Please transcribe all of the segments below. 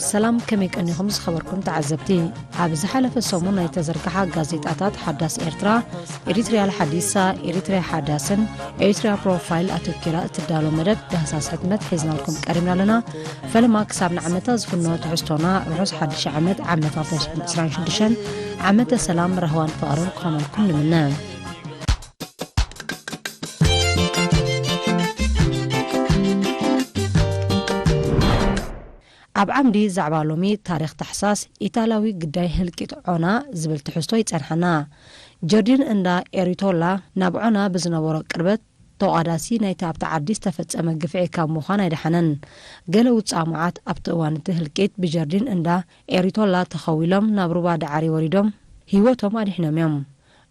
ሰላም፣ ከመይ ቀኒኹም ዝኸበርኩም ተዓዘብቲ? ኣብ ዝሓለፈ ሰሙን ናይ ተዘርግሓ ጋዜጣታት ሓዳስ ኤርትራ፣ ኤዲቶርያል ሓዲሳ፣ ኤሪትርያ ሓዳስን ኤሪትርያ ፕሮፋይል ኣተኪራ እትዳሎ መደብ ዳህሳስ ሕትመት ሒዝናልኩም ቀሪብና ኣለና። ፈለማ ክሳብ ንዓመታ ዝፍኖ ትሕዝቶና ርሑስ ሓድሽ ዓመት፣ ዓመት ክልተ ሽሕን ዕስራን ሽዱሽተን ዓመተ ሰላም፣ ራህዋን ፍቕርን ክኾነልኩም ንምነ። ኣብ ዓምዲ ዛዕባ ሎሚ ታሪኽ ታሕሳስ፣ ኢታላዊ ግዳይ ህልቂት ዖና ዝብል ትሕዝቶ ይጸንሓና። ጀርዲን እንዳ ኤሪቶላ ናብ ዖና ብዝነበሮ ቅርበት፣ ተቋዳሲ ናይቲ ኣብቲ ዓዲ ዝተፈጸመ ግፍዒ ካብ ምዃን ኣይደሓነን። ገለ ውጻእ መዓት ኣብቲ እዋን እቲ ህልቂት ብጀርዲን እንዳ ኤሪቶላ ተኸዊሎም ናብ ሩባ ዳዕሪ ወሪዶም ህይወቶም ኣድሒኖም እዮም።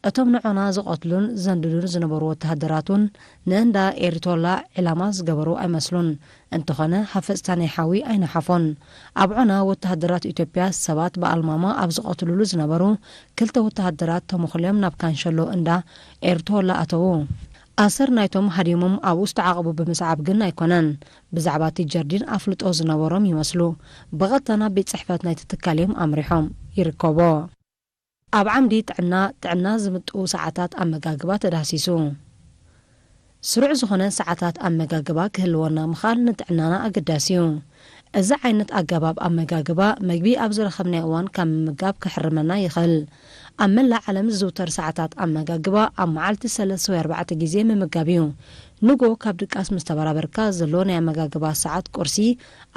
እቶም ንዖና ዝቐትሉን ዘንድዱን ዝነበሩ ወተሃደራት እውን ንእንዳ ኤሪቶላ ዕላማ ዝገበሩ ኣይመስሉን። እንተኾነ ሃፈጽታ ናይ ሓዊ ኣይነሓፎን። ኣብ ዖና ወተሃደራት ኢትዮጵያ ሰባት ብኣልማማ ኣብ ዝቐትሉሉ ዝነበሩ ክልተ ወተሃደራት ተመኹልዮም ናብ ካንሸሎ እንዳ ኤሪቶላ ኣተዉ። ኣሰር ናይቶም ሃዲሞም ኣብኡ ዝተዓቐቡ ብምስዓብ ግን ኣይኮነን። ብዛዕባ እቲ ጀርዲን ኣፍልጦ ዝነበሮም ይመስሉ። ብቐጥታ ናብ ቤት ጽሕፈት ናይቲ ትካል እዮም ኣምሪሖም። ይርከቦ። ኣብ ዓምዲ ጥዕና፣ ጥዕና ዝምጥኡ ሰዓታት ኣመጋግባ ተዳህሲሱ። ስሩዕ ዝኾነ ሰዓታት ኣመጋግባ ክህልወና ምኽኣል ንጥዕናና ኣገዳሲ እዩ። እዚ ዓይነት ኣገባብ ኣመጋግባ፣ መግቢ ኣብ ዝረኸብናዮ እዋን ካብ ምምጋብ ክሕርመና ይኽእል። ኣብ መላእ ዓለም ዝዝውተር ሰዓታት ኣመጋግባ ኣብ መዓልቲ ሰለስተ ወይ ኣርባዕተ ግዜ ምምጋብ እዩ። ንግሆ ካብ ድቃስ ምስ ተበራበርካ ዘሎ ናይ ኣመጋግባ ሰዓት ቁርሲ፣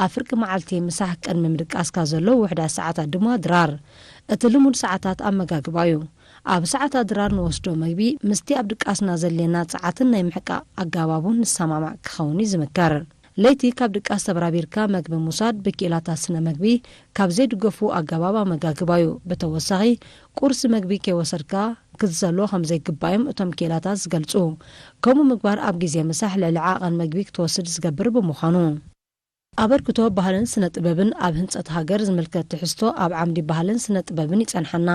ኣብ ፍርቂ መዓልቲ ምሳሕ ቅድሚ ምድቃስካ ዘሎ ውሑዳት ሰዓታት ድማ ድራር። እቲ ልሙድ ሰዓታት ኣመጋግባ እዩ። ኣብ ሰዓታት ድራር ንወስዶ መግቢ ምስቲ ኣብ ድቃስና ዘድልየና ጸዓትን ናይ ምሕቃቕ ኣገባቡን ዝሰማማዕ ክኸውን እዩ ዝምከር። ለይቲ ካብ ድቃስ ተበራቢርካ መግቢ ምውሳድ ብክኢላታት ስነ መግቢ ካብ ዘይድገፉ ኣገባብ ኣመጋግባ እዩ። ብተወሳኺ ቁርሲ መግቢ ከይወሰድካ ክትዘሎ ከም ዘይግባእ እዮም እቶም ክኢላታት ዝገልጹ። ከምኡ ምግባር ኣብ ግዜ ምሳሕ ልዕሊ ዓቐን መግቢ ክትወስድ ዝገብር ብምዃኑ። ኣበርክቶ ባህልን ስነ ጥበብን ኣብ ህንጸት ሃገር ዝምልከት ትሕዝቶ ኣብ ዓምዲ ባህልን ስነ ጥበብን ይጸንሓና።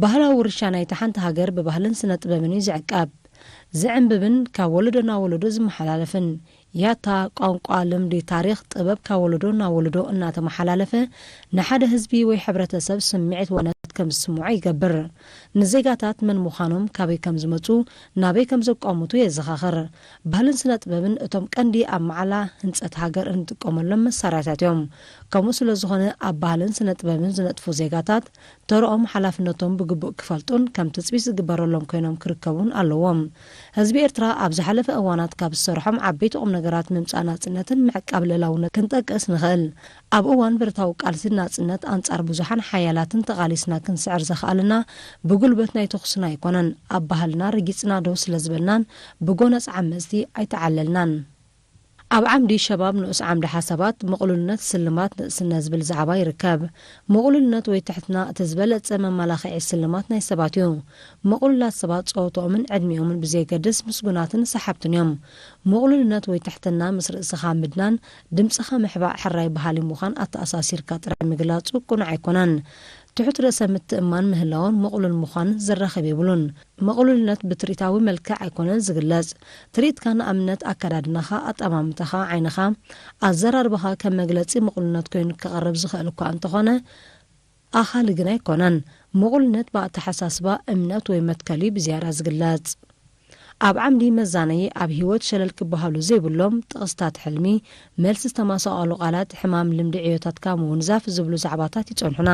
ባህላዊ ውርሻ ናይታ ሓንቲ ሃገር ብባህልን ስነ ጥበብን እዩ ዝዕቀብ፣ ዝዕንብብን ካብ ወለዶ ናብ ወለዶ ዝመሓላለፍን። ያታ፣ ቋንቋ፣ ልምዲ፣ ታሪኽ፣ ጥበብ ካብ ወለዶ ናብ ወለዶ እናተመሓላለፈ ንሓደ ህዝቢ ወይ ሕብረተሰብ ስምዒት ወነት ከም ዝስምዖ ይገብር። ንዜጋታት መን ምዃኖም፣ ካበይ ከም ዝመጹ፣ ናበይ ከም ዘቋምቱ የዘኻኽር። ባህልን ስነ ጥበብን እቶም ቀንዲ ኣብ መዓላ ህንጸት ሃገር እንጥቀመሎም መሳርያታት እዮም። ከምኡ ስለ ዝኾነ ኣብ ባህልን ስነ ጥበብን ዝነጥፉ ዜጋታት ተረኦም ሓላፍነቶም ብግቡእ ክፈልጡን ከም ትጽቢት ዝግበረሎም ኮይኖም ክርከቡን ኣለዎም። ህዝቢ ኤርትራ ኣብ ዝሓለፈ እዋናት ካብ ዝሰርሖም ዓበይቲ ቁም ነገራት ምምጻእ ናጽነትን ምዕቃብ ልእላውነት ክንጠቅስ ንኽእል። ኣብ እዋን ብረታዊ ቃልሲ ናጽነት ኣንጻር ብዙሓን ሓያላትን ተቓሊስና ክንስዕር ዘኽኣልና ብጉልበት ናይ ተኹስና ኣይኮነን። ኣብ ባህልና ረጊጽና ደው ስለ ዝበልናን ብጎነጽ ዓመጽቲ ኣይተዓለልናን። ኣብ ዓምዲ ሸባብ ንኡስ ዓምዲ ሓሳባት ምቕሉልነት ስልማት ንእስነት ዝብል ዛዕባ ይርከብ። ምቕሉልነት ወይ ትሕትና እቲ ዝበለጸ መመላኽዒ ስልማት ናይ ሰባት እዩ። ምቕሉላት ሰባት ጾታኦምን ዕድሚኦምን ብዘየገድስ ምስጉናትን ሰሓብትን እዮም። ምቕሉልነት ወይ ትሕትና ምስ ርእስኻ ምድናን ድምጽኻ ምሕባእ ሕራይ በሃሊ ምዃን ኣተኣሳሲርካ ጥራይ ምግላጹ ቅኑዕ ኣይኮነን። ትሑት ርእሰ ምትእምማን ምህላውን ምቕሉል ምዃን ዘራኽብ የብሉን። ምቕሉልነት ብትርኢታዊ መልክዕ ኣይኮነን ዝግለጽ። ትርኢትካ ንኣብነት ኣከዳድናኻ፣ ኣጠማምታኻ፣ ዓይንኻ፣ ኣዘራርባኻ ከም መግለጺ ምቕሉልነት ኮይኑ ክቐርብ ዝኽእል እኳ እንተኾነ ኣኻሊ ግን ኣይኮነን። ምቕሉልነት ብኣተሓሳስባ፣ እምነት ወይ መትከል እዩ ብዝያዳ ዝግለጽ። ኣብ ዓምዲ መዛነዪ ኣብ ህይወት ሸለል ክበሃሉ ዘይብሎም ጥቕስታት ሕልሚ፣ መልሲ ዝተመሳቐሉ ቃላት፣ ሕማም፣ ልምዲ ዕዮታትካ ምውንዛፍ ዝብሉ ዛዕባታት ይጸንሑና።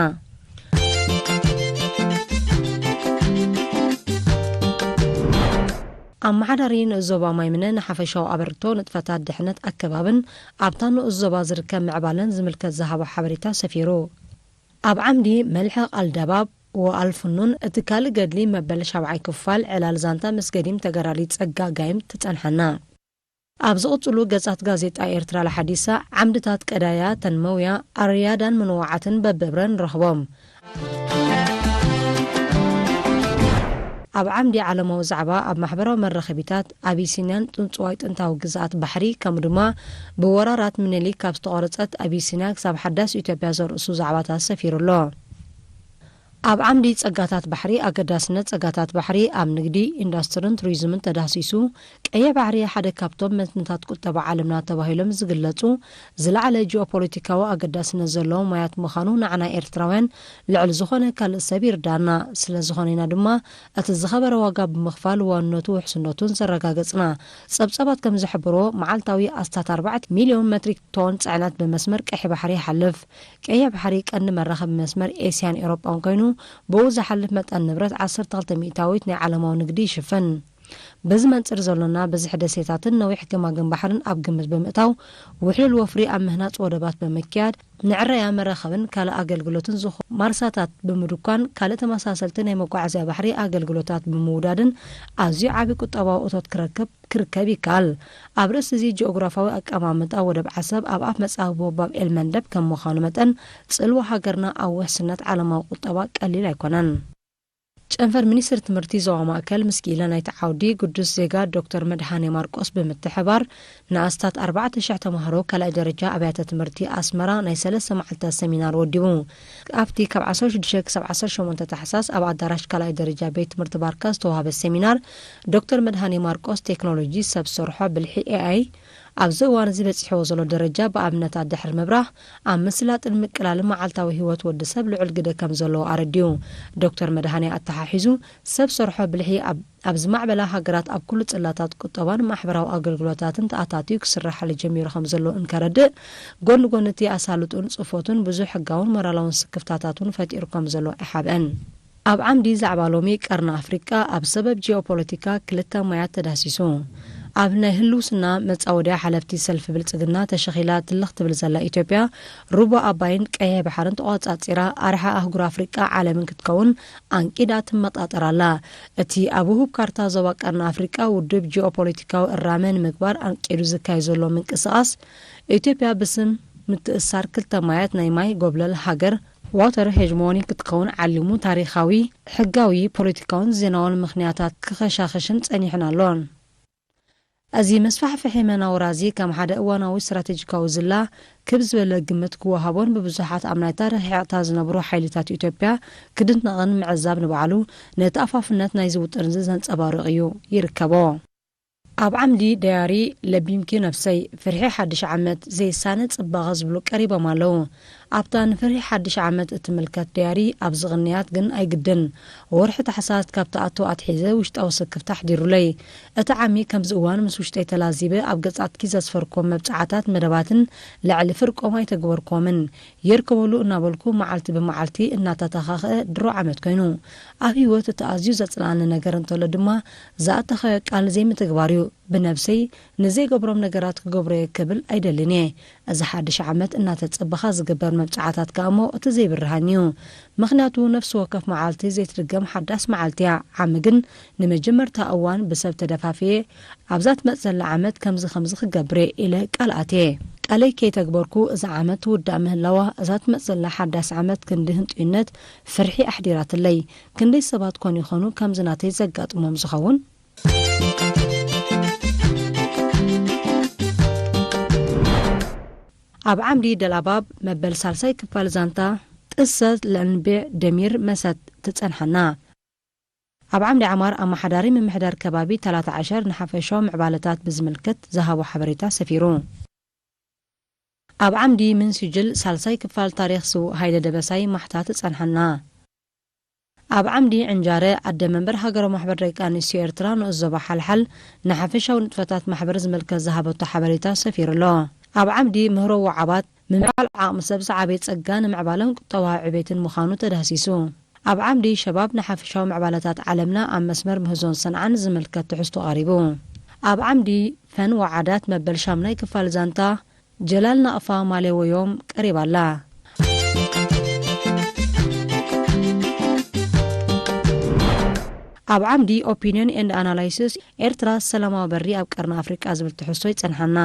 ኣመሓዳሪ ንኡስ ዞባ ማይምነ ንሓፈሻዊ ኣበርክቶ ንጥፈታት ድሕነት ኣከባብን ኣብታ ንኡስ ዞባ ዝርከብ ምዕባለን ዝምልከት ዝሃቦ ሓበሬታ ሰፊሩ። ኣብ ዓምዲ መልሕቕ ኣልደባብ ወኣልፍኑን እቲ ካልእ ገድሊ መበል ሻብዓይ ክፋል ዕላል ዛንታ ምስ ገዲም ተጋዳሊ ጸጋ ጋይም ትጸንሓና። ኣብ ዝቕጽሉ ገጻት ጋዜጣ ኤርትራ ለሓዲሳ ዓምድታት ቀዳያ ተንመውያ ኣርያዳን ምንዋዓትን በብእብረን ንረኽቦም። ኣብ ዓምዲ ዓለማዊ ዛዕባ ኣብ ማሕበራዊ መራኸቢታት ኣቢሲንያን ጽንጽዋይ ጥንታዊ ግዝኣት ባሕሪ ከምኡ ድማ ብወራራት ምኒልክ ካብ ዝተቖረጸት ኣቢሲንያ ክሳብ ሓዳስ ኢትዮጵያ ዘርእሱ ዛዕባታት ሰፊሩ ኣሎ። ኣብ ዓምዲ ጸጋታት ባሕሪ፣ ኣገዳስነት ጸጋታት ባሕሪ ኣብ ንግዲ፣ ኢንዱስትርን ቱሪዝምን ተዳህሲሱ። ቀይሕ ባሕሪ ሓደ ካብቶም መትንታት ቁጠባ ዓለምና ተባሂሎም ዝግለጹ ዝለዓለ ጂኦፖለቲካዊ ኣገዳስነት ዘለዎ ማያት ምዃኑ ንዓና ኤርትራውያን ልዕሊ ዝኾነ ካልእ ሰብ ይርዳና። ስለ ዝኾነ ኢና ድማ እቲ ዝኸበረ ዋጋ ብምኽፋል ዋንነቱ ውሕስነቱን ዘረጋገጽና። ጸብጻባት ከም ዝሕብሮ፣ መዓልታዊ ኣስታት ኣርባዕተ ሚልዮን ሜትሪክ ቶን ጽዕነት ብመስመር ቀይሕ ባሕሪ ይሓልፍ። ቀይሕ ባሕሪ ቀንዲ መራኸቢ መስመር ኤስያን ኤውሮጳን ኮይኑ፣ ብኡ ዝሓልፍ መጠን ንብረት ዓሰርተ ክልተ ሚእታዊት ናይ ዓለማዊ ንግዲ ይሽፍን። በዚ መንጽር ዘሎና ብዝሒ ደሴታትን ነዊሕ ገማግም ባሕርን ኣብ ግምት ብምእታው፣ ውሕሉል ወፍሪ ኣብ ምህናጽ ወደባት ብምክያድ፣ ንዕረያ መራኸብን ካልእ ኣገልግሎትን ዝኾ ማርሳታት ብምድኳን፣ ካልእ ተመሳሰልቲ ናይ መጓዓዝያ ባሕሪ ኣገልግሎታት ብምውዳድን ኣዝዩ ዓቢ ቁጠባዊ እቶት ክረክብ ክርከብ ይከኣል። ኣብ ርእሲ እዚ ጂኦግራፋዊ ኣቀማምጣ ወደብ ዓሰብ ኣብ ኣፍ መጻብቦ ባብ ኤል መንደብ ከም ምዃኑ መጠን፣ ጽልዋ ሃገርና ኣብ ውሕስነት ዓለማዊ ቁጠባ ቀሊል ኣይኮነን። ጨንፈር ሚኒስትሪ ትምህርቲ ዞባ ማእከል ምስ ክኢላ ናይቲ ዓውዲ ግዱስ ዜጋ ዶክተር መድሃኔ ማርቆስ ብምትሕባር፣ ንኣስታት ኣርባዕተ ሽሕ ተማሃሮ ካልኣይ ደረጃ ኣብያተ ትምህርቲ ኣስመራ ናይ ሰለስተ መዓልታት ሰሚናር ወዲቡ። ኣብቲ ካብ ዓሰርተ ሽዱሽተ ክሳብ ዓሰርተ ሸሞንተ ታሕሳስ ኣብ ኣዳራሽ ካልኣይ ደረጃ ቤት ትምህርቲ ባርካ ዝተዋህበ ሰሚናር፣ ዶክተር መድሃኔ ማርቆስ ቴክኖሎጂ ሰብ ሰርሖ ብልሒ ኤ ኣይ ኣብዚ እዋን እዚ በጺሕዎ ዘሎ ደረጃ ብኣብነታት ድሕሪ ምብራህ፣ ኣብ ምስላጥን ምቅላልን መዓልታዊ ህይወት ወዲ ሰብ ልዑል ግደ ከም ዘለዎ ኣረዲኡ። ዶክተር መድሃኔ ኣተሓሒዙ፣ ሰብ ሰርሖ ብልሒ ኣብ ኣብ ዝማዕበላ ሃገራት ኣብ ኩሉ ጽላታት ቁጠባን ማሕበራዊ ኣገልግሎታትን ተኣታትዩ ክስራሓሉ ጀሚሩ ከም ዘሎ እንከረድእ፣ ጎኒ ጎኒ እቲ ኣሳልጡን ጽፎቱን ብዙሕ ሕጋውን ሞራላውን ስክፍታታት እውን ፈጢሩ ከም ዘሎ ኣይሓብአን። ኣብ ዓምዲ ዛዕባ ሎሚ ቀርኒ ኣፍሪቃ ኣብ ሰበብ ጂኦፖለቲካ ክልተ ማያት ተዳህሲሱ። ኣብ ናይ ህልውስና መጻወድያ ሓለፍቲ ሰልፊ ብልጽግና ተሸኺላ ትልኽ ትብል ዘላ ኢትዮጵያ፣ ሩባ ኣባይን ቀይሕ ባሕርን ተቖጻጺራ ኣርሓ ኣህጉር ኣፍሪቃ ዓለምን ክትከውን ኣንቂዳ ትመጣጠር ኣላ። እቲ ኣብ ውሁብ ካርታ ዞባ ቀርኒ ኣፍሪቃ ውዱብ ጂኦፖለቲካዊ እራመ ንምግባር ኣንቂዱ ዝካየድ ዘሎ ምንቅስቓስ፣ ኢትዮጵያ ብስም ምትእስሳር ክልተ ማያት ናይ ማይ ጎብለል ሃገር፣ ዋተር ሄጅሞኒ፣ ክትከውን ዓሊሙ ታሪኻዊ፣ ሕጋዊ፣ ፖለቲካውን ዜናውን ምኽንያታት ክኸሻኽሽን ጸኒሑን ኣሎን። እዚ መስፋሕፍሒ መናውራ እዚ ከም ሓደ እዋናዊ ስትራቴጂካዊ ዝላ ክብ ዝበለ ግምት ክወሃቦን ብብዙሓት ኣብ ናይ ታሪኽ ሒቕታ ዝነብሩ ሓይልታት ኢትዮጵያ ክድነቕን ምዕዛብ ንባዕሉ ነቲ ኣፋፍነት ናይዚ ውጥን እዚ ዘንጸባርቕ እዩ ይርከቦ። ኣብ ዓምዲ ደያሪ ለቢምኪ ነብሰይ፣ ፍርሒ ሓድሽ ዓመት፣ ዘይሳነ ጽባቐ ዝብሉ ቀሪቦም ኣለዉ። ኣብታ ንፍርሒ ሓድሽ ዓመት እትምልከት ደያሪ ኣብዚ ቅንያት ግን ኣይግድን። ወርሒ ታሕሳስ ካብ ትኣቱ ኣትሒዘ ውሽጣዊ ስክፍታ ኣሕዲሩለይ። እቲ ዓሚ ከምዚ እዋን ምስ ውሽጠይ ተላዚበ ኣብ ገጻትኪ ዘስፈርኮም መብጽዓታት መደባትን ልዕሊ ፍርቆም ኣይተግበርኮምን። የርከበሉ እናበልኩ መዓልቲ ብመዓልቲ እናተተኻኽአ ድሮ ዓመት ኮይኑ። ኣብ ህይወት እቲ ኣዝዩ ዘጽልኣኒ ነገር እንተሎ ድማ ዝኣተኻዮ ቃል ዘይምትግባር እዩ። ብነብሰይ ንዘይገብሮም ነገራት ክገብሮ'የ ክብል ኣይደልን እየ። እዚ ሓድሽ ዓመት እናተጸበኻ ዝግበር መብጽዓታት ከኣ እሞ እቲ ዘይብርሃን እዩ። ምኽንያቱ ነፍሲ ወከፍ መዓልቲ ዘይትድገም ሓዳስ መዓልቲ እያ። ዓሚ ግን ንመጀመርታ እዋን ብሰብ ተደፋፍየ ኣብዛ ትመጽእ ዘላ ዓመት ከምዚ ከምዚ ክገብር እየ ኢለ ቃል ኣትየ። ቃለይ ከይተግበርኩ እዛ ዓመት ትውዳእ ምህላዋ እዛ ትመጽእ ዘላ ሓዳስ ዓመት ክንዲ ህንጡይነት ፍርሒ ኣሕዲራትለይ። ክንደይ ሰባት ኮን ይኾኑ ከምዚ ናተይ ዘጋጥሞም ዝኸውን? ኣብ ዓምዲ ደላባብ መበል ሳልሳይ ክፋል ዛንታ ጥሰት ለንቤዕ ደሚር መሰት ትጸንሓና። ኣብ ዓምዲ ዓማር ኣመሓዳሪ ምምሕዳር ከባቢ ታላታ ዓሸር ንሓፈሻዊ ምዕባለታት ብዝምልከት ዝሃቦ ሓበሬታ ሰፊሩ። ኣብ ዓምዲ ምን ስጅል ሳልሳይ ክፋል ታሪኽ ስዉእ ሃይለ ደበሳይ ማሕታ ትጸንሓና። ኣብ ዓምዲ ዕንጃረ ኣደ መንበር ሃገራዊ ማሕበር ደቂ ኣንስትዮ ኤርትራ ንኡስ ዞባ ሓልሓል ንሓፈሻዊ ንጥፈታት ማሕበር ዝምልከት ዝሃበቶ ሓበሬታ ሰፊሩ ኣሎ። ኣብ ዓምዲ ምህሮ ወዓባት ምምዕባል ዓቕሚ ሰብ ዝዓበየ ጸጋ ንምዕባለን ቁጠባዊ ዕቤትን ምዃኑ ተዳህሲሱ። ኣብ ዓምዲ ሸባብ ንሓፈሻዊ ምዕባለታት ዓለምና ኣብ መስመር ምህዞን ሰንዓን ዝምልከት ትሕዝቶ ቀሪቡ። ኣብ ዓምዲ ፈን ወዓዳት መበል ሻምናይ ክፋል ዛንታ ጀላል ናቕፋ ማሌ ወዮም ቀሪባ ኣላ። ኣብ ዓምዲ ኦፒንዮን ኤንድ ኣናላይሲስ ኤርትራ ሰላማዊ በሪ ኣብ ቀርኒ ኣፍሪቃ ዝብል ትሕዝቶ ይጸንሓና።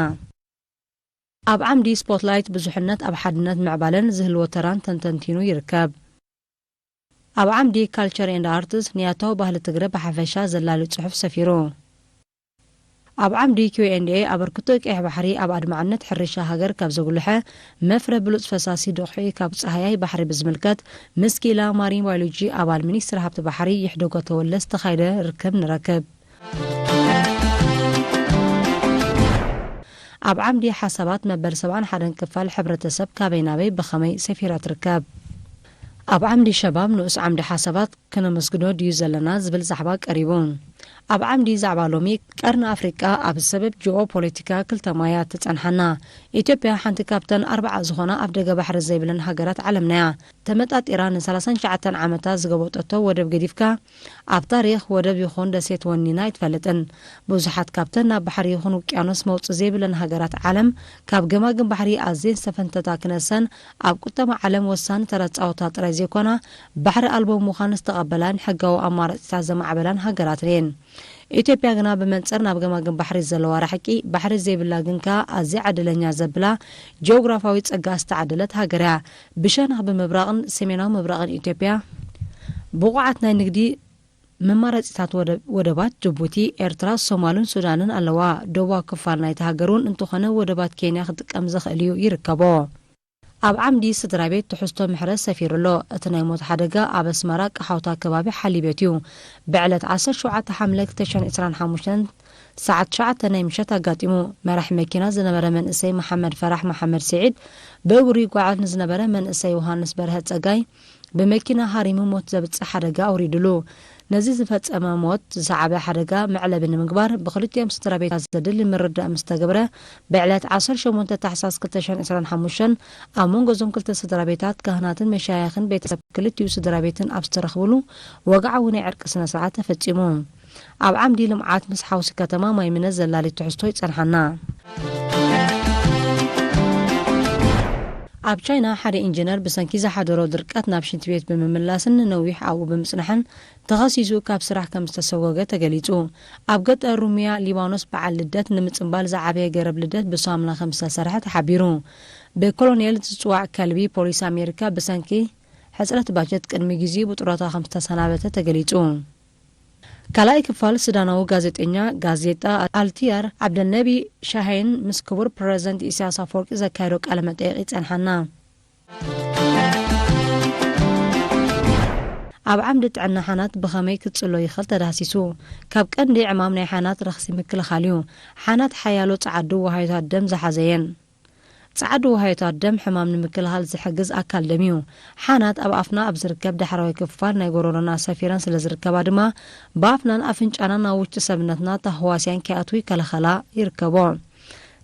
ኣብ ዓምዲ ስፖትላይት ብዙሕነት ኣብ ሓድነት ምዕባለን ዝህልዎ ተራን ተንተንቲኑ ይርከብ። ኣብ ዓምዲ ካልቸር ኤንድ ኣርትስ ንያታዊ ባህሊ ትግረ ብሓፈሻ ዘላሊ ጽሑፍ ሰፊሩ። ኣብ ዓምዲ ኪዩ ኤንድ ኤ ኣበርክቶ ቀይሕ ባሕሪ ኣብ ኣድማዕነት ሕርሻ ሃገር ካብ ዘጉልሐ መፍረ ብሉጽ ፈሳሲ ድኹዒ ካብ ጻህያይ ባሕሪ ብዝምልከት ምስ ኪላ ማሪን ባዮሎጂ ኣባል ሚኒስትሪ ሃብቲ ባሕሪ ይሕደጎ ተወለ ዝተኻየደ ርክብ ንረክብ። ኣብ ዓምዲ ሓሳባት መበል ሰብዓን ሓደን ክፋል ሕብረተሰብ ካበይ ናበይ ብኸመይ ሰፊራ ትርከብ? ኣብ ዓምዲ ሸባብ ንኡስ ዓምዲ ሓሳባት ክነመስግኖ ድዩ ዘለና ዝብል ዛዕባ ቀሪቡ። ኣብ ዓምዲ ዛዕባ ሎሚ ቀርኒ ኣፍሪቃ ኣብ ሰበብ ጂኦ ፖለቲካ ክልተ ማያ ትጸንሓና። ኢትዮጵያ ሓንቲ ካብተን ኣርባዓ ዝኾና ኣብ ደገ ባሕሪ ዘይብለን ሃገራት ዓለምናያ። ተመጣጢራ ን ሰላሳን ትሽዓተን ዓመታት ዝገበጠቶ ወደብ ገዲፍካ ኣብ ታሪኽ ወደብ ይኹን ደሴት ወኒና ኣይትፈልጥን። ብዙሓት ካብተን ናብ ባሕሪ ይኹን ውቅያኖስ መውጽእ ዘይብለን ሃገራት ዓለም ካብ ገማግም ባሕሪ ኣዝየን ዝተፈንተታ ክነሰን ኣብ ቁጠማ ዓለም ወሳኒ ተራ ዝጻወታ ጥራይ ዘይኮና፣ ባሕሪ ኣልቦ ምዃን ዝተቐበላን ሕጋዊ ኣማራጺታት ዘማዕበላን ሃገራትን እየን። ኢትዮጵያ ግና ብመንጽር ናብ ገማግም ባሕሪ ዘለዋ ራሕቂ፣ ባሕሪ ዘይብላ ግን ከኣ ኣዝያ ዕድለኛ ዘብላ ጂኦግራፋዊ ጸጋ ዝተዓደለት ሃገር እያ። ብሸነኽ ብምብራቕን ሰሜናዊ ምብራቕን ኢትዮጵያ ብቑዓት ናይ ንግዲ መማረጺታት ወደ-፣ ወደባት ጅቡቲ፣ ኤርትራ፣ ሶማልን ሱዳንን ኣለዋ። ደቡባዊ ክፋል ናይቲ ሃገር እውን እንተኾነ ወደባት ኬንያ ክጥቀም ዝኽእል እዩ ይርከቦ። ኣብ ዓምዲ ስድራ ቤት ትሕዝቶ ምሕረት ሰፊሩ ኣሎ። እቲ ናይ ሞት ሓደጋ ኣብ ኣስመራ ቀሓውታ ከባቢ ሓሊቤት እዩ። ብዕለት ዓሰርተ ሸውዓተ ሓምለ ክልተ ሽሕን ዕስራን ሓሙሽተን ሰዓት ትሽዓተ ናይ ምሸት ኣጋጢሙ። መራሒ መኪና ዝነበረ መንእሰይ መሓመድ ፈራሕ መሓመድ ስዒድ ብእግሩ ይጓዓዝ ንዝነበረ መንእሰይ ዮሃንስ በርሀ ጸጋይ ብመኪና ሃሪሙ ሞት ዘብጽሕ ሓደጋ ኣውሪድሉ። ነዚ ዝፈጸመ ሞት ዝሰዓበ ሓደጋ መዕለቢ ንምግባር ብክልቲኦም ስድራ ቤታት ዘድሊ ምርዳእ ምስ ተገብረ፣ ብዕለት ዓሰርተ ሸሞንተ ታሕሳስ ክልተ ሽሕን ዕስራን ሓሙሽተን ኣብ መንጎ እዞም ክልተ ስድራ ቤታት ካህናትን መሻይኽን ቤተሰብ ክልቲኡ ስድራ ቤትን ኣብ ዝተረኽብሉ ወግዓዊ ናይ ዕርቂ ስነ ስርዓት ተፈጺሙ። ኣብ ዓምዲ ልምዓት ምስ ሓውሲ ከተማ ማይምነ ዘላሊት ትሕዝቶ ይጸንሓና። ኣብ ቻይና ሓደ ኢንጂነር ብሰንኪ ዝሓደሮ ድርቀት ናብ ሽንቲ ቤት ብምምላስን ንነዊሕ ኣብኡ ብምጽናሕን ተኸሲሱ ካብ ስራሕ ከም ዝተሰጎገ ተገሊጹ። ኣብ ገጠር ሩምያ ሊባኖስ በዓል ልደት ንምጽንባል ዝዓበየ ገረብ ልደት ብሳሙና ከም ዝተሰርሐ ተሓቢሩ። ብኮሎኔል ዝጽዋዕ ከልቢ ፖሊስ ኣሜሪካ ብሰንኪ ሕጽረት ባጀት ቅድሚ ግዜኡ ብጡረታ ከም ዝተሰናበተ ተገሊጹ። ካልኣይ ክፋል ሱዳናዊ ጋዜጠኛ ጋዜጣ ኣልቲያር ዓብደልነቢ ሻሃይን ምስ ክቡር ፕረዚደንት ኢሳያስ ኣፈወርቂ ዘካየዶ ቃለ መጠይቕ ይጸንሓና። ኣብ ዓምዲ ጥዕና ሓናት ብኸመይ ክጽሎ ይኽእል ተዳህሲሱ። ካብ ቀንዲ ዕማም ናይ ሓናት ረኽሲ ምክልኻል እዩ። ሓናት ሓያሎ ጸዓዱ ወሃዮታት ደም ዝሓዘ እየን። ጸዓዱ ወሃዮታት ደም ሕማም ንምክልኻል ዝሕግዝ ኣካል ደም እዩ። ሓናት ኣብ ኣፍና ኣብ ዝርከብ ዳሕራዊ ክፋል ናይ ጎረሮና ሰፊረን ስለ ዝርከባ ድማ፣ ብኣፍናን ኣፍንጫናን ናብ ውሽጢ ሰብነትና ተህዋስያን ከይኣትዉ ይከላኸላ ይርከቦ።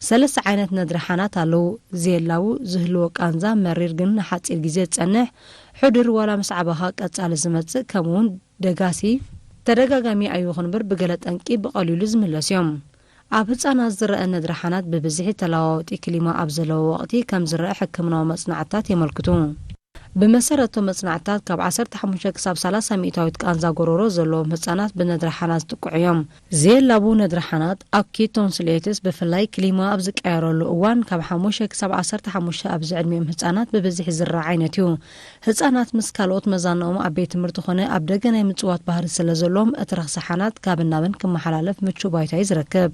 ሰለስተ ዓይነት ነድሪ ሓናት ኣለዉ። ዘየላቡ ዝህልዎ ቃንዛ መሪር ግን ንሓጺር ግዜ ዝጸንሕ፣ ሕዱር ዋላ ምስ ዓበኻ ቀጻሊ ዝመጽእ፣ ከምኡውን ደጋሲ ተደጋጋሚ ኣይኹን እምበር ብገለ ጠንቂ ብቐሊሉ ዝምለስ እዮም። ኣብ ህጻናት ዝረአ ነድሪ ሓናት ብብዝሒ ተለዋዋጢ ክሊማ ኣብ ዘለዎ ወቕቲ ከም ዝረአ ሕክምናዊ መጽናዕትታት የመልክቱ። ብመሰረቶም መጽናዕትታት ካብ ዓሰርተ ሓሙሽተ ክሳብ ሰላሳ ሚእታዊት ቃንዛ ጎረሮ ዘለዎም ህጻናት ብነድሪ ሓናት ዝጥቅዑ እዮም። ዘየላቡ ነድሪ ሓናት ኣኪዩት ቶንሲላይቲስ ብፍላይ ክሊማ ኣብ ዝቀየረሉ እዋን ካብ ሓሙሽተ ክሳብ ዓሰርተ ሓሙሽተ ኣብዚ ዕድሚኦም ህጻናት ብብዝሒ ዝረኣ ዓይነት እዩ። ህጻናት ምስ ካልኦት መዛንኦም ኣብ ቤት ትምህርቲ ኮነ ኣብ ደገ ናይ ምጽዋት ባህሪ ስለ ዘለዎም፣ እቲ ረኽሲ ሓናት ካብን ናብን ክመሓላለፍ ምቹእ ባይታ እዩ ዝረክብ።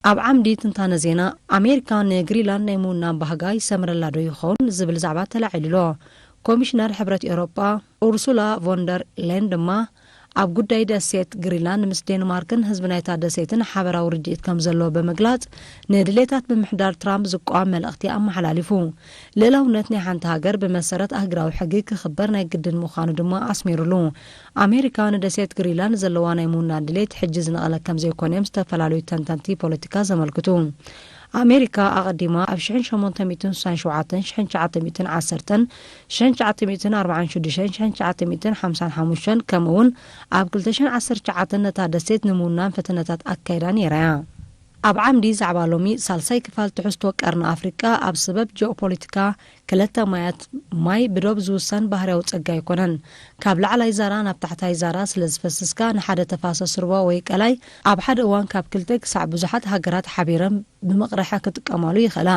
ኣብ ዓምዲ ትንታነ ዜና፣ ኣሜሪካ ንግሪንላንድ ናይ ምውናን ባህጋ ይሰምረላ ዶ ይኸውን ዝብል ዛዕባ ተላዒሉ ኣሎ። ኮሚሽነር ሕብረት ኤውሮጳ ኡርሱላ ቮንደር ሌን ድማ ኣብ ጉዳይ ደሴት ግሪንላንድ ምስ ዴንማርክን ህዝቢ ናይታ ደሴትን ሓበራዊ ርድኢት ከም ዘለዎ ብምግላጽ፣ ንድሌታት ምምሕዳር ትራምፕ ዝቋም መልእኽቲ ኣመሓላሊፉ። ልእላውነት ናይ ሓንቲ ሃገር ብመሰረት ኣህጉራዊ ሕጊ ክኽበር ናይ ግድን ምዃኑ ድማ ኣስሚሩሉ። ኣሜሪካ ንደሴት ግሪንላንድ ዘለዋ ናይ ምውናን ድሌት ሕጂ ዝነቐለ ከም ዘይኮነ እዮም ዝተፈላለዩ ተንተንቲ ፖለቲካ ዘመልክቱ። ኣሜሪካ ኣቐዲማ ኣብ ሽሕን ሸሞንተ ሚእትን ስሳን ሸውዓተን፣ ሽሕን ትሽዓተ ሚእትን ዓሰርተን፣ ሽሕን ትሽዓተ ሚእትን ኣርባዓን ሽዱሽተን፣ ሽሕን ትሽዓተ ሚእትን ሓምሳን ሓሙሽተን፣ ከምኡውን ኣብ ክልተ ሽሕን ዓሰርተ ትሽዓተን ነታ ደሴት ንምውናን ፈተነታት ኣካይዳ ነይራ እያ። ኣብ ዓምዲ ዛዕባ ሎሚ ሳልሳይ ክፋል ትሕዝቶ ቀርኒ ኣፍሪቃ ኣብ ሰበብ ጂኦፖለቲካ ክልተ ማያት ማይ ብዶብ ዝውሰን ባህርያዊ ጸጋ ኣይኮነን። ካብ ላዕላይ ዛራ ናብ ታሕታይ ዛራ ስለ ዝፈስስካ ንሓደ ተፋሰስ ሩባ ወይ ቀላይ ኣብ ሓደ እዋን ካብ ክልተ ክሳዕ ብዙሓት ሃገራት ሓቢረን ብምቕርሐ ክጥቀማሉ ይኽእላ።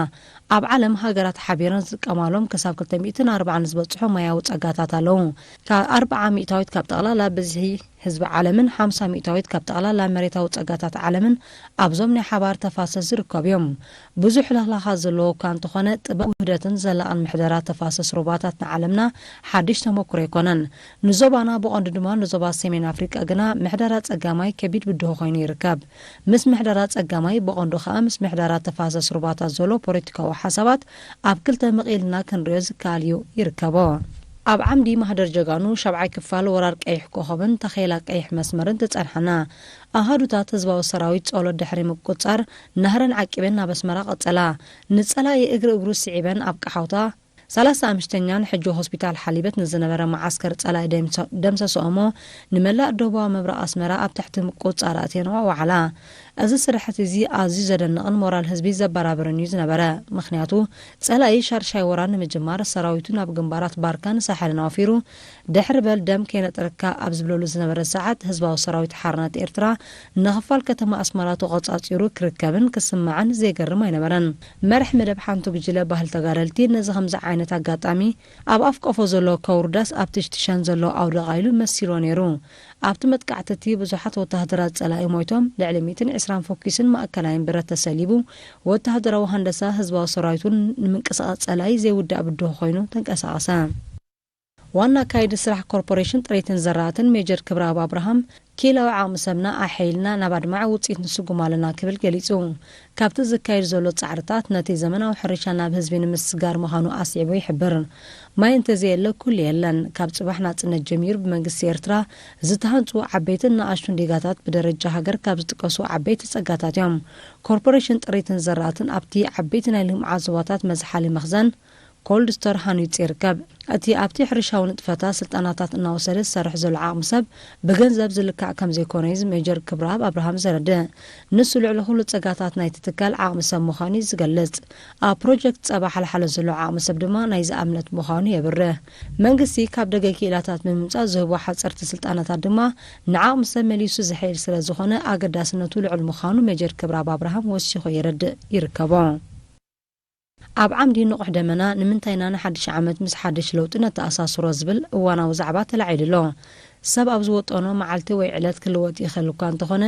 ኣብ ዓለም ሃገራት ሓቢረን ዝጥቀማሎም ክሳብ ክልተ ሚእትን ኣርባዓን ዝበጽሑ ማያዊ ጸጋታት ኣለዉ። ካብ ኣርብዓ ሚእታዊት ካብ ጠቕላላ ብዝሒ ህዝቢ ዓለምን ሓምሳ ሚእታዊት ካብ ጠቕላላ መሬታዊ ጸጋታት ዓለምን ኣብዞም ናይ ሓባር ተፋሰስ ዝርከቡ እዮም። ብዙሕ ለኽላኻት ዘለዎ እኳ እንተኾነ፣ ጥበብ ውህደትን ዘላቕን ምሕደራ ተፋሰስ ሩባታት ንዓለምና ሓድሽ ተመኩሮ ኣይኮነን። ንዞባና፣ ብቐንዱ ድማ ንዞባ ሰሜን ኣፍሪቃ ግና፣ ምሕደራ ጸጋማይ ከቢድ ብድሆ ኮይኑ ይርከብ። ምስ ምሕደራ ጸጋማይ፣ ብቐንዱ ከኣ ምስ ምሕደራ ተፋሰስ ሩባታት ዘሎ ፖለቲካዊ ሓሳባት ኣብ ክልተ መቒልና ክንሪኦ ዝከኣል እዩ፣ ይርከቦ። ኣብ ዓምዲ ማህደር ጀጋኑ ሻብዓይ ክፋል ወራር ቀይሕ ኮኸብን ተኼላ ቀይሕ መስመርን ትጸንሓና። ኣሃዱታት ህዝባዊ ሰራዊት ጸሎት ድሕሪ ምቁጽጻር፣ ናህረን ዓቂበን ናብ ኣስመራ ቀጸላ። ንጸላኢ እግሪ እግሩ ስዒበን ኣብ ቀሓውታ፣ ሰላሳ ኣምሽተኛን ሕጂ ሆስፒታል ሓሊበት ንዝነበረ መዓስከር ጸላኢ ደምሰ-፣ ደምሰስኦ እሞ፣ ንመላእ ደቡባዊ ምብራቕ ኣስመራ ኣብ ትሕቲ ምቁጽጻር ኣእትየንኦ ወዓላ። እዚ ስርሕት እዚ ኣዝዩ ዘደንቕን ሞራል ህዝቢ ዘበራብርን እዩ ዝነበረ። ምኽንያቱ፣ ጸላኢ ሻድሻይ ወራር ንምጅማር ሰራዊቱ ናብ ግንባራት ባርካን ሳሕልን ኣውፊሩ፣ ድሕሪ በል ደም ከይነጥረካ ኣብ ዝብለሉ ዝነበረ ሰዓት፣ ህዝባዊ ሰራዊት ሓርነት ኤርትራ ንኽፋል ከተማ ኣስመራ ተቖጻጺሩ ክርከብን ክስማዕን ዜገርም ኣይነበረን። መርሕ መደብ ሓንቲ ጉጅለ ባህል ተጋደልቲ ነዚ ከምዚ ዓይነት ኣጋጣሚ፣ ኣብ ኣፍ ቆፎ ዘሎ ከውርዳስ ኣብ ትሽትሸን ዘሎ ኣውደቓ ኢሉ መሲልዎ ነይሩ። ኣብቲ መጥቃዕቲ እቲ ብዙሓት ወተሃደራት ጸላኢ ሞይቶም፣ ልዕሊ ሚእትን ዕስራን ፈኲስን ማእከላይን ብረት ተሰሊቡ፣ ወተሃደራዊ ሃንደሳ ህዝባዊ ሰራዊቱን ንምንቅስቓስ ጸላኢ ዘይውዳእ ብድሆ ኮይኑ ተንቀሳቐሰ። ዋና ኣካያዲ ስራሕ ኮርፖሬሽን ጥሪትን ዘራእትን ሜጀር ክብረኣብ ኣብርሃም፣ ክኢላዊ ዓቕሚ ሰብና ኣሐይልና ናብ ኣድማዒ ውጽኢት ንስጉም ኣለና ክብል ገሊጹ። ካብቲ ዝካየድ ዘሎ ጻዕርታት፣ ነቲ ዘመናዊ ሕርሻ ናብ ህዝቢ ንምስግጋር ምዃኑ ኣስዒቡ ይሕብር። ማይ እንተዘየለ ኩሉ የለን። ካብ ጽባሕ ናጽነት ጀሚሩ ብመንግስቲ ኤርትራ ዝተሃንጹ ዓበይትን ንኣሽቱን ዲጋታት ብደረጃ ሃገር ካብ ዝጥቀሱ ዓበይቲ ጸጋታት እዮም። ኮርፖሬሽን ጥሪትን ዘራእትን ኣብቲ ዓበይቲ ናይ ልምዓት ዞባታት መዝሓሊ መኽዘን ኮልድ ስቶር ሃኒጹ ይርከብ። እቲ ኣብቲ ሕርሻዊ ንጥፈታት ስልጠናታት እናወሰደ ዝሰርሕ ዘሎ ዓቕሚ ሰብ ብገንዘብ ዝልካዕ ከም ዘይኮነ እዩ ሜጀር ክብረኣብ ኣብርሃም ዘረድእ። ንሱ ልዕሊ ኩሉ ጸጋታት ናይቲ ትካል ዓቕሚ ሰብ ምዃኑ እዩ ዝገልጽ። ኣብ ፕሮጀክት ጸባ ሓልሓለ ዘሎ ዓቕሚ ሰብ ድማ ናይዚ ኣብነት ምዃኑ የብርህ። መንግስቲ ካብ ደገ ክኢላታት ብምምጻእ ዝህቦ ሓጸርቲ ስልጠናታት ድማ ንዓቕሚ ሰብ መሊሱ ዘሐይል ስለ ዝኾነ ኣገዳስነቱ ልዑል ምዃኑ ሜጀር ክብረኣብ ኣብርሃም ወሲኹ የረድእ ይርከቦ። ኣብ ዓምዲ ንቑሕ ደመና፣ ንምንታይ ኢና ንሓድሽ ዓመት ምስ ሓድሽ ለውጢ ነተኣሳስሮ ዝብል እዋናዊ ዛዕባ ተላዒሉ ኣሎ። ሰብ ኣብ ዝወጠኖ መዓልቲ ወይ ዕለት ክልወጥ ይኽእል እኳ እንተኾነ፣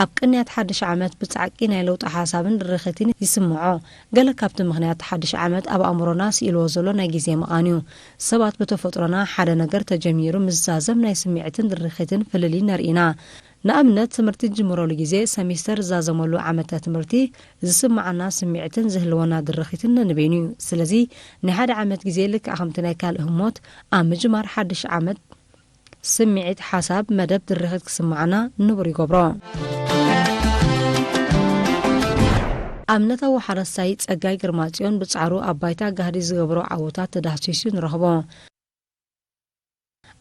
ኣብ ቅንያት ሓድሽ ዓመት ብጻዕቂ ናይ ለውጢ ሓሳብን ድርኺትን ይስምዖ። ገለ ካብቲ ምኽንያት ሓድሽ ዓመት ኣብ ኣእምሮና ስኢልዎ ዘሎ ናይ ግዜ ምቓን እዩ። ሰባት ብተፈጥሮና ሓደ ነገር ተጀሚሩ ምስ ዛዘም ናይ ስምዒትን ድርኺትን ፍልልይ ነርኢ ኢና። ንኣብነት፣ ትምህርቲ ዝጅምረሉ ግዜ፣ ሰሚስተር ዝዛዘመሉ ዓመተ ትምህርቲ፣ ዝስምዓና ስምዒትን ዝህልወና ድርኺትን ነንበይኑ እዩ። ስለዚ፣ ናይ ሓደ ዓመት ግዜ ልክዕ ከምቲ ናይ ካልእ ህሞት፣ ኣብ ምጅማር ሓድሽ ዓመት ስምዒት፣ ሓሳብ፣ መደብ፣ ድርኺት ክስምዓና ንቡር ይገብሮ። ኣብነታዊ ሓረስታይ ጸጋይ ግርማጽዮን ብጻዕሩ ኣብ ባይታ ጋህዲ ዝገብሮ ዓወታት ተዳህሲሱ ንረኽቦ።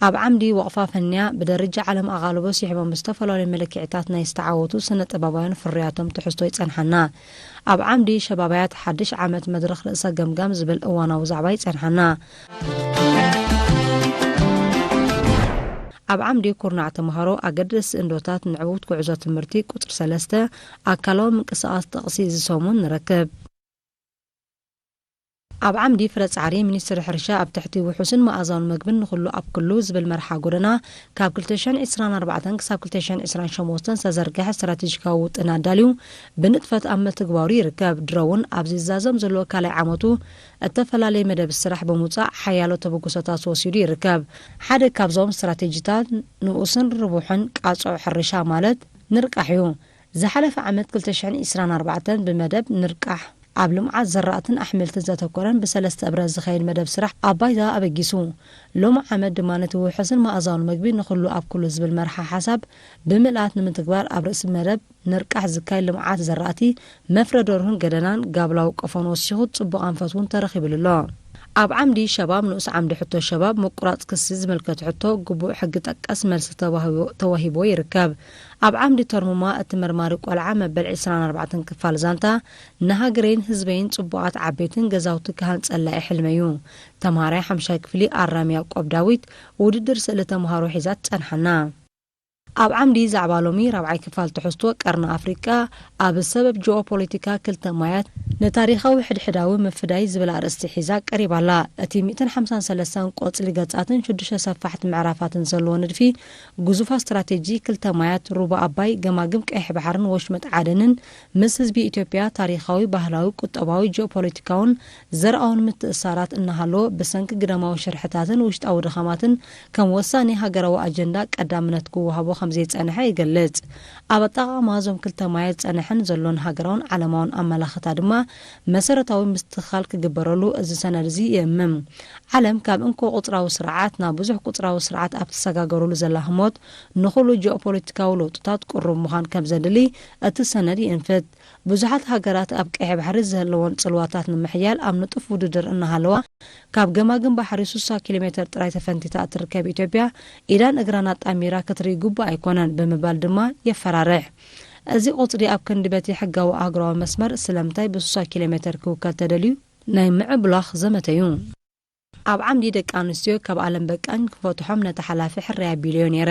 ኣብ ዓምዲ ወቕፋ ፈንያ ብደረጃ ዓለም ኣቓልቦ ስሒቦም ብዝተፈላለዩ መለክዒታት ናይ ዝተዓወቱ ስነ ጥበባውያን ፍርያቶም ትሕዝቶ ይጸንሓና። ኣብ ዓምዲ ሸባባያት ሓድሽ ዓመት መድረኽ ርእሰ ገምጋም ዝብል እዋናዊ ዛዕባ ይጸንሓና። ኣብ ዓምዲ ኩርናዕ ተምሃሮ ኣገደስቲ እንዶታት ንዕዉት ጉዕዞ ትምህርቲ ቁጽሪ ሰለስተ ኣካላዊ ምንቅስቓስ ጥቕሲ እዚ ሰሙን ንረክብ። ኣብ ዓምዲ ፍረ ጻዕሪ፣ ሚኒስትሪ ሕርሻ ኣብ ትሕቲ ውሑስን መኣዛውን መግብን ንኹሉ ኣብ ኩሉ ዝብል መርሓ ጎደና፣ ካብ ክልተ ሽሕን ዕስራን ኣርባዕተን ክሳብ ክልተ ሽሕን ዕስራን ሸሞንተን ዝተዘርግሐ ስትራቴጂካዊ ውጥን ኣዳልዩ፣ ብንጥፈት ኣብ ምትግባሩ ይርከብ። ድሮ እውን ኣብዚ ዝዛዘም ዘሎ ካልኣይ ዓመቱ እተፈላለየ መደብ ስራሕ ብምውጻእ ሓያሎ ተበግሶታት ወሲዱ ይርከብ። ሓደ ካብዞም ስትራቴጂታት ንኡስን ርቡሕን ቃጽዖ ሕርሻ ማለት ንርቃሕ እዩ። ዝሓለፈ ዓመት ክልተ ሽሕን ዕስራን ኣርባዕተን ብመደብ ንርቃሕ ኣብ ልምዓት ዘራእትን ኣሕምልትን ዘተኮረን ብሰለስተ እብረ ዝኸይድ መደብ ስራሕ ኣብ ባይታ ኣበጊሱ። ሎሚ ዓመት ድማ ነቲ ውሑስን መኣዛውን መግቢ ንኹሉ ኣብ ኩሉ ዝብል መርሓ ሓሳብ ብምልኣት ንምትግባር ኣብ ርእሲ መደብ ንርቃሕ ዝካየድ ልምዓት ዘራእቲ መፍረ ደርሁን ገደናን ጋብላዊ ቆፎን ወሲኹ ጽቡቕ ኣንፈት እውን ተረኺብሉ ኣሎ። ኣብ ዓምዲ ሸባብ ንኡስ ዓምዲ ሕቶ ሸባብ ምቁራጽ ክሲ ዝምልከት ሕቶ ግቡእ ሕጊ ጠቀስ መልሲ ተዋሂቡ-፣ ተዋሂብዎ ይርከብ። ኣብ ዓምዲ ተርሙማ እቲ መርማሪ ቆልዓ መበል ዕስራን ኣርባዕተን ክፋል ዛንታ ንሃገረይን ህዝበይን ጽቡቓት ዓበይትን ገዛውቲ ክሃንጸላ እየ ሕልመይ እዩ። ተምሃራይ ሓምሻይ ክፍሊ ኣራም ያዕቆብ ዳዊት ውድድር ስእሊ ተምሃሮ ሒዛ ትጸንሓና። ኣብ ዓምዲ ዛዕባ ሎሚ ራብዓይ ክፋል ትሕዝቶ ቀርኒ ኣፍሪቃ ኣብ ሰበብ ጂኦፖለቲካ ክልተ ማያት ንታሪኻዊ ሕድሕዳዊ ምፍዳይ ዝብል ኣርእስቲ ሒዛ ቀሪባ ኣላ። እቲ ሚእትን ሓምሳን ሰለስተን ቆጽሊ ገጻትን ሽዱሽተ ሰፋሕቲ ምዕራፋትን ዘለዎ ንድፊ ግዙፋ ስትራቴጂ ክልተ ማያት ሩባ ኣባይ፣ ገማግም ቀይሕ ባሕርን ወሽመጥ ዓደንን ምስ ህዝቢ ኢትዮጵያ ታሪኻዊ፣ ባህላዊ፣ ቁጠባዊ፣ ጂኦፖለቲካውን ዘርኣውን ምትእሳራት እናሃለዎ ብሰንኪ ግዳማዊ ሽርሕታትን ውሽጣዊ ድኻማትን ከም ወሳኒ ሃገራዊ ኣጀንዳ ቀዳምነት ክወሃቦ ከም ዘይጸንሐ ይገልጽ። ኣብ ኣጠቓቕማ እዞም ክልተ ማያት ዝጸንሐን ዘሎን ሃገራውን ዓለማውን ኣመላኽታ ድማ መሰረታዊ ምስትኽኻል ክግበረሉ እዚ ሰነድ እዚ ይእምም። ዓለም ካብ እንኮ ቁጽራዊ ስርዓት ናብ ብዙሕ ቁጽራዊ ስርዓት ኣብ ትሰጋገረሉ ዘላ ህሞት ንኹሉ ጂኦፖለቲካዊ ለውጥታት ቅሩብ ምዃን ከም ዘድሊ እቲ ሰነድ ይእንፍት። ብዙሓት ሃገራት ኣብ ቀይሕ ባሕሪ ዘለወን ጽልዋታት ንምሕያል ኣብ ንጡፍ ውድድር እናሃለዋ፣ ካብ ገማግም ባሕሪ ስሳ ኪሎ ሜተር ጥራይ ተፈንቲታ እትርከብ ኢትዮጵያ፣ ኢዳን እግራን ኣጣሚራ ክትርኢ ግቡእ ኣይኮነን ብምባል ድማ የፈራርሕ። እዚ ቁጽሪ ኣብ ክንዲ በቲ ሕጋዊ ኣህጉራዊ መስመር ስለምንታይ ብስሳ ኪሎ ሜተር ክውከል ተደልዩ ናይ ምዕብላኽ ዘመተ እዩ። ኣብ ዓምዲ ደቂ ኣንስትዮ ካብ ኣለም በቃኝ ክፈትሖም ነቲ ሓላፊ ሕራይ ኣቢለዮ ነይረ።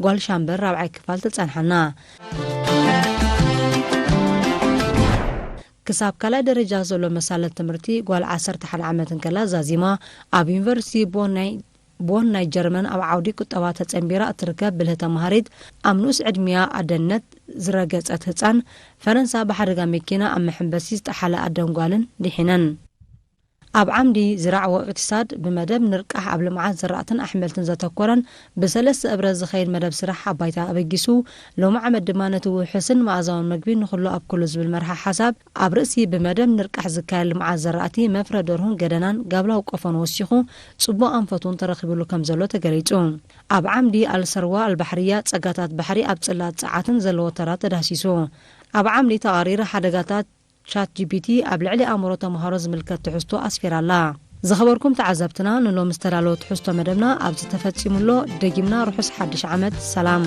ጓል ሻምበል ራብዓይ ክፋል ትጸንሓና። ክሳብ ካልኣይ ደረጃ ዘሎ መሳለል ትምህርቲ ጓል ዓሰርተ ሓደ ዓመት እንከላ ዛዚማ ኣብ ዩኒቨርሲቲ ቦን ናይ ቦን ናይ ጀርመን ኣብ ዓውዲ ቁጠባ ተጸንቢራ እትርከብ ብልህተ መሃሪት፣ ኣብ ንኡስ ዕድሚያ ኣደነት ዝረገጸት ህጻን፣ ፈረንሳ ብሓደጋ መኪና ኣብ መሐንበሲ ዝጠሓለ ኣደን ጓልን ድሒነን። ኣብ ዓምዲ ዝራዕ ወእቅትሳድ ብመደብ ንርቃሕ ኣብ ልምዓት ዝራእትን ኣሕምልትን ዘተኮረን ብሰለስተ እብረ ዝኸይድ መደብ ስራሕ ኣብ ባይታ ኣበጊሱ፣ ሎሚ ዓመት ድማ ነቲ ውሑስን መኣዛውን መግቢ ንኹሉ ኣብ ኩሉ ዝብል መርሓ ሓሳብ ኣብ ርእሲ ብመደብ ንርቃሕ ዝካየድ ልምዓት ዘራእቲ፣ መፍረ ደርሁን ገደናን ጋብላዊ ቆፎን ወሲኹ፣ ጽቡቕ ኣንፈት እውን ተረኺብሉ ከም ዘሎ ተገሊጹ። ኣብ ዓምዲ ኣልሰርዋ ኣልባሕርያ ጸጋታት ባሕሪ ኣብ ጽላት ጸዓትን ዘለዎ ተራ ተዳህሲሱ። ኣብ ዓምዲ ተቓሪረ ሓደጋታት ቻት ጂ ፒ ቲ ኣብ ልዕሊ ኣእምሮ ተምሃሮ ዝምልከት ትሕዝቶ ኣስፊራ ኣላ። ዝኸበርኩም ተዓዘብትና፣ ንሎሚ ዝተዳለወ ትሕዝቶ መደብና ኣብዚ ተፈጺሙ ኣሎ። ደጊምና ርሑስ ሓድሽ ዓመት ሰላም።